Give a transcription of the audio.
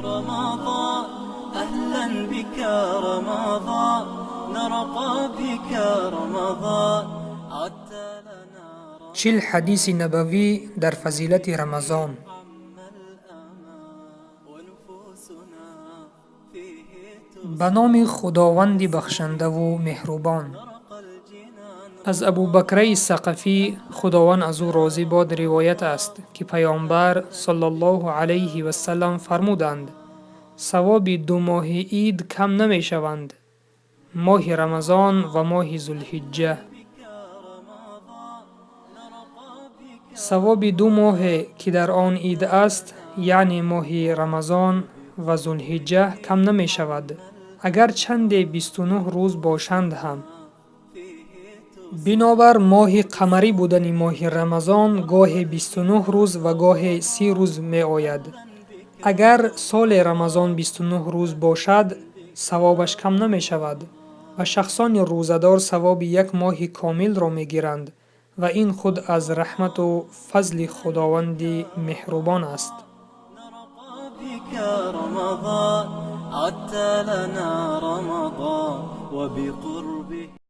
رمضان أهلا بك رمضان نرقى بك رمضان عدت لنا. 40 ҳадиси набавӣ дар фазилати Рамазон. ونفوسنا فيه Ба номи Худованди бахшандаву меҳрубон. Аз Абубакраи Сақафӣ, Худованд аз ӯ розӣ бод, ривоят аст, ки Паёмбар саллаллоҳу алайҳи васаллам фармуданд: «Савоби ду моҳи ид кам намешаванд: моҳи Рамазон ва моҳи Зулҳиҷҷа. Савоби ду моҳе, ки дар он ид аст, яъне моҳи Рамазон ва Зулҳиҷҷа, кам намешавад, агар чанде 29 рӯз бошанд ҳам». Бинобар моҳи қамарӣ будани моҳи Рамазон гоҳе 29 рӯз ва гоҳе 30 рӯз меояд. Агар соли Рамазон 29 рӯз бошад, савобаш кам намешавад ва шахсони рӯзадор савоби як моҳи комилро мегиранд ва ин худ аз раҳмату фазли Худованди меҳрубон аст. بك رمضان عدت لنا رمضان وبقربه.